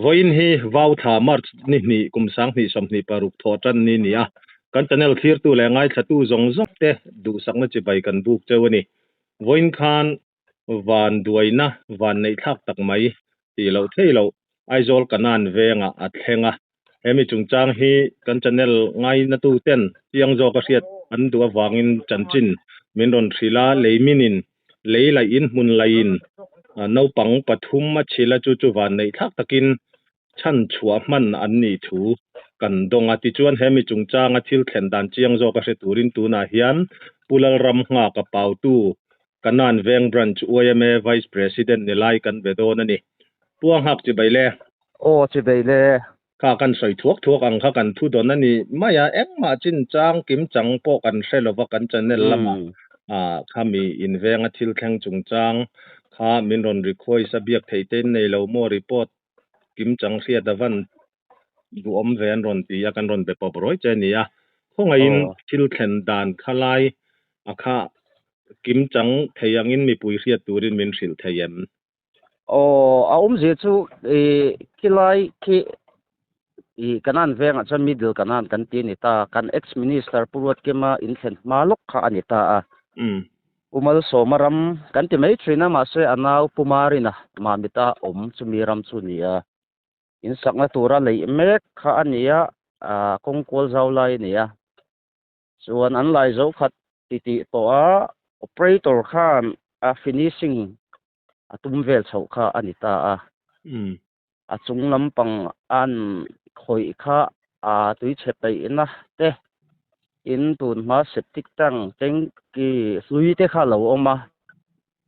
Vawiin hi Vau thla March ni hnih kum 2026 thawh tan ni ni a. Kan channel thlirtu leh ngaithlatu zawng zawng te duhsakna chibai kan buk cheu a ni. Vawiin khan van duaina van neih thlak tak mai tih loh theih loh Aizawl Kanan vengah a thleng a. Hemi chungchang hi kan channel ngainatu ten chiang zawk a hriat an duh avangin chanchin min rawn hrilh a, leiminin lei laihin hmun laiin naupang pathum a chhilh a, chu chu van neih thlak takin chhan chhuah hman an nih thu kan dawng a. Tichuan hemi chungchanga thil thlen dan chiang zawk a hre turin tunah hian Pu Lalramnghaka Pautu Kanan Veng Branch YMA Vice President ni lai kan be dawn a ni. Pu a nghak chibai le. Aw chibai le. Kha kan sawi thuak thuak ang kha kan thu dawn a ni mai a, engmah chinchang kimchang pawh kan hre lova kan channel lamah khami invenga thil thleng chungchang kha min rawn request a biak theih te in nei lo maw report kimchang hriat a van duhawm ve an rawn ti a kan rawn be pawp rawi che a ni a, khawngaihin thil thlen dan kha lai a kha kimchang thei angin mipui hriat turin min hrilh thei em? Aw, a awmzia chu i khilai khi i Kanan vengah chuan Middle Kanan kan ti a ni ta a, kan ex minister Pu Ruatkima inthlen hma lawk kha a ni ta a. Pu Malsawma ram kan ti mai thin a, mahse a nau Pu Marina Mamita awm chumi ram chu a ni a. Insakna tura leih mek kha a ni a, kawng kual zau lai a ni a. Chuan an lai zo khat ti tih tawh a, operator khan a finishing a tum vel chhoh kha a ni ta a. A chung lampang an khawih kha a tuichhe peihna te in tun hma septic tank tanki hlui te kha a lo awm a,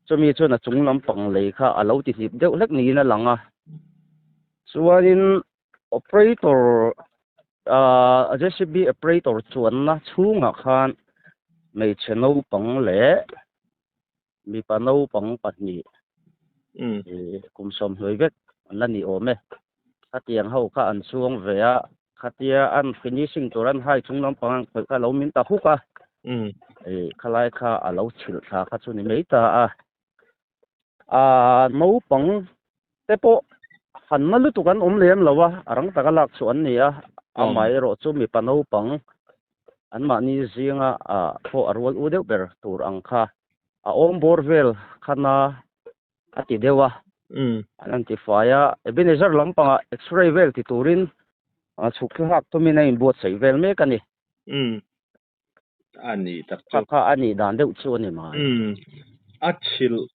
chumi chuan a chung lampang lei kha a lo ti hnip deuh hlek niin a lang a. Chuanin Operator ah JCB operator chuanna chhungah khan hmeichhe naupang leh mipa naupang pahnih ih kum sawmhnuai vek an la ni awm e. Khatiang ho kha an chuang ve a, khatia an finishing tur an hai chung lampang an khawih kha a lo min ta huk a, ih khalai kha a lo chhilh thla kha chu ni mai ta a. Aaa naupang te pawh hanna lutuk an awm lem lo a, a rang taka lak chhuah an ni a, amaherawh chu mipa naupang anmahni zinga ah pawh a rual u deuh ber tur ang kha a awm bawr vel khana a ti deuh a, an han ti fai a, Ebenezer lampangah x-ray vel ti turin chhuk thlak tumin a inbuatsaih vel mek a ni. A ni tak chu. Kha kha a nih dan deuh chu a ni mai. Umm. A chhilh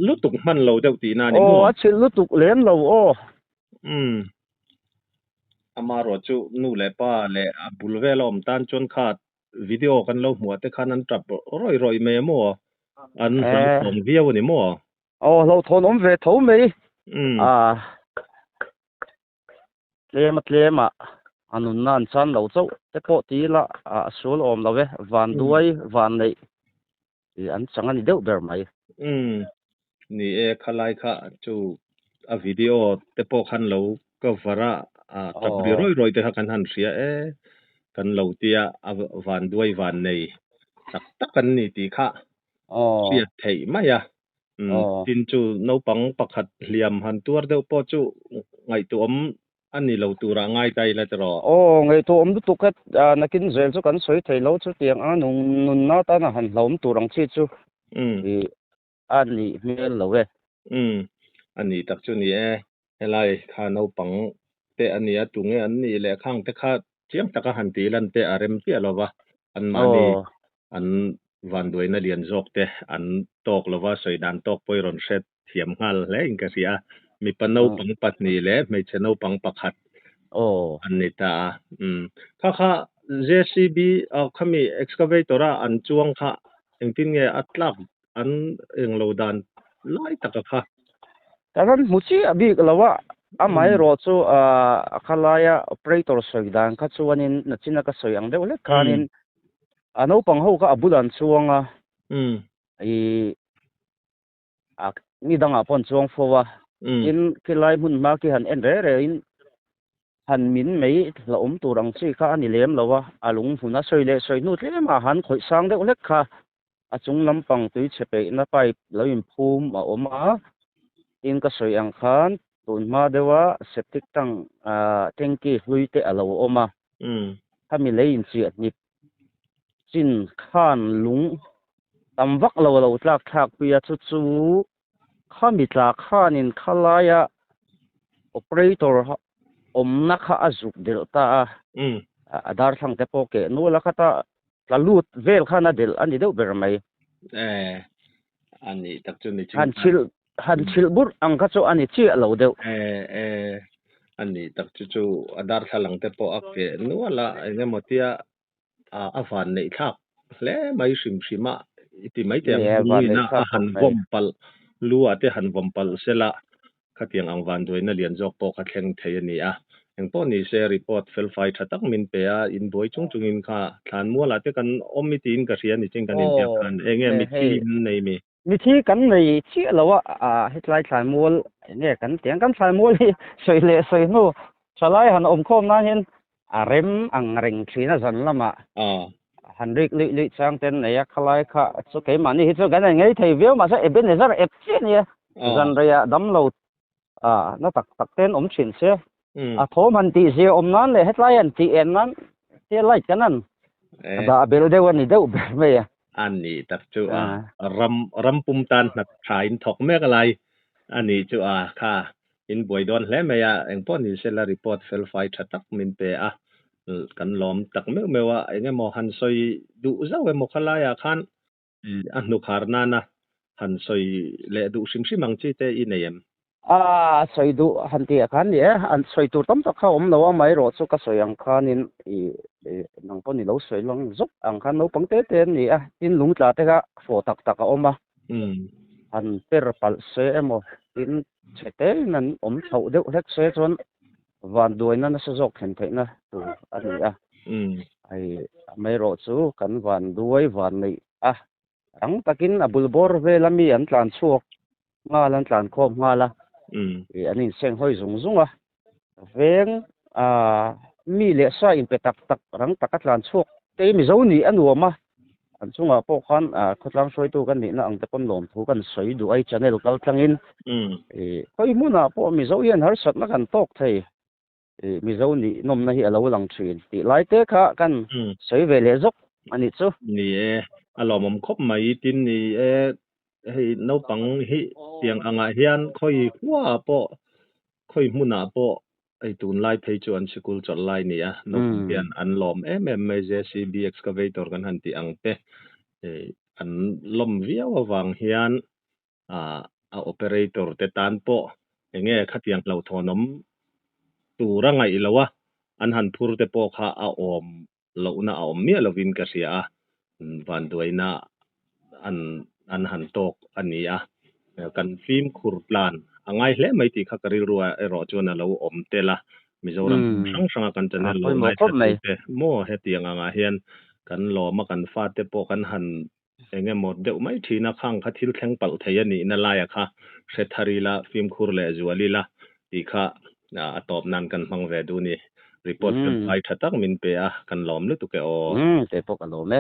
lutuk hman lo deuh tihna a ni maw? Aw, a chhilh lutuk lem lo aw. Umm. Amaherawh chu nu leh pa leh a bul vel a awm tan chuan kha video kan lo hmuh ah te khan an tap rawih rawih mai a maw? An hlauhthawn viau a ni maw? Aw, hlauhthawn awm ve tho mai. Umm. Aa. Tlem a tlem a, a nunna an chan lo chauh te pawh ti ila a sual awm lo e, van duai, van neih tih an chang a ni deuh ber mai. Umm, ni e, khalai kha chu a video te pawh khan lo cover a, a tap ri rawi rawi te kha kan han hria e, kan lo tia a van duai van nei tak tak an ni tih kha hriat theih mai a. Tin chu naupang pakhat hliam han tuar deuh pawh chu ngaihtuahawm a ni lo turah ngai ta ila tiraw? Aw, ngaihtuahawm lutuk kha nakin zel chu kan sawi thei lo chutiang a nunna atana han hlauhawm tur ang chi chu a nih hmel lo e. Umm, a nih tak chu ni e. Helai kha naupang te a nia, tunge an nih leh khang te kha chiang taka han tih lan te a rem chiah lo va, anmahni an vanduaina lian zawk te an tawk lo va, sawi dan tawk pawh i rawn hre thiam nghal hle in ka hria. Mipa naupang pahnih leh hmeichhe naupang pakhat an ni ta a. Umm kha kha JCB khami excavator a an chuang kha engtin nge a tlak an englo dan lai taka kha. Kan han hmu chiah bik lo a, amaherawh chu a khalaia operator sawi dan kha chuanin nachina ka sawi ang deuh hlek khanin a naupang ho kha a bulah an chuang a, ih a mi dangah pawh an chuang fo a, tin khilai hmun hma khi han en reh reh in han min mai la awm tur ang chi kha a ni lem lo a, a lung hmun a sawi leh sawi hnu tlem ah han khawih sang deuh hlek kha. A chung lampang tui chhe peihna pipe lo inphum a awm a, tin ka sawi ang khan Tun hma deuha septic tank tanky hlui te a lo awm a. Khami lei inchiah hnip chin khan lung tam vak lo a lo tlak thlak pui a, chu chu khami tla khanin khalaia operator awmna kha a zuk delh ta a, a darthlang te pawh keh nual a khata tla lut vel khan a delh a ni deuh ber mai. E, a nih tak chu ni ching Han chhilh han chhilh burh ang kha chu a ni chiah lo deuh. E, e, a nih tak chu chu a darthlalang te pawh a keh nual a, eng emaw tia a van neih thlak hle mai hrim hrim a, i ti mai teh ang lungin a han vawm palh, lu ah te han vawm palh sela khatiang ang vanduaina lian zawk pawh kha thleng thei a ni a. Engpawh ni se report felfai tha tak min pe a, inbuai chung chungin kha thlanmual ah te kan awm i tiin ka hria ni chin kan inbiak khan eng nge mithi in nei mi? Mithi kan nei chiah lo a, hetlai thlanmual enge kan ti ang, kan thlanmual hi sawi leh sawi hnu thalai han awm khawm nan hian a rem ang reng thin a zan lamah han rik luih luih chang te an nei a, khalai kha chu keimahni hi chu kan en ngei thei viau mahse Ebenezer ep chiah a nia, zan reiah damlo na tak tak te an awm thin sia, a thawm han tih zia awm nan leh hetlai han tih en nan tia light kan han dah bel deuh a ni deuh ber mai a. A nih tak chu a ram ram pum tan hna tha in thawk mek lai a nih chu a kha in buai dawn hle mai a, engpawh ni sela report felfai tha tak min pe a, kan lawm tak meuh meuh a, eng emaw han sawi duh zauh emaw khalaiah khan a hnukhar nana han sawi leh duh hrim hrim ang chi te i nei em? A sawi duh han tih ah khan ni e, an sawi tur tam tak kha a awm lo a, amaherawh chu ka sawi ang khanin i nang pawh ni lo sawi lang zawk ang khan naupang te te an ni a, tin lungtla te kha fawh tak tak a awm a, han per palh se emaw tin chhe tein an awm chhoh deuh hlek se chuan vanduaina nasa zawk thlen theihna tur a ni a. Hei amaherawh chu kan vanduai vanneih a rang takin a bul bawr vela mi an tlan chhuak nghal an tlan khawm nghal a, ih an inseng hawi zung zung a. Veng mi leh sa inpe tak tak rang taka tlan chhuak te hi Mizo nih a nuam a, an chungah pawh khan khawtlang hruaitu kan nihna ang te pawn lawmthu kan sawi duh a i channel kal tlangin ih khawi hmunah pawh Mizo hian harsatna kan tawk thei ih Mizo nih nawmna hi a lo lang thin tih lai te kha kan sawi ve leh zawk a nih chu. Ni e, a lawmawm khawp mai tin ni e, hei naupang hi tiang angah hian khawi khuaah pawh Khawi hmunah pawh hei tunlai phei chu an sikul chawlh lai ni a, naupang hian an lawm em em mai JCB excavator kan han tih ang te an lawm viau avang hian a operator te tan pawh enge khatiang hlauhthawnawm tura ngaih loh a an han phur te pawh kha a awm lohna a awm miah lovin ka hria a, vanduaina an an han tawk a ni a, kan fimkhur tlan a ngai hle mai tih kha ka rilru ah erawh chuan a lo awm tel a, Mizoram hrang hranga kan channel lo ngaithla tute maw hetiang angah hian kan lawm a, kan fate pawh kan han eng emaw deuh mai thin a, khang kha thil thleng palh thei a nihna laia kha hre thar ila, fimkhur leh zual ila tih kha a tawp nan kan hmang ve duh a ni. Report fel fai tha tak min pe a, kan lawm lutuk e aw. Umm, kei pawh ka lawm e.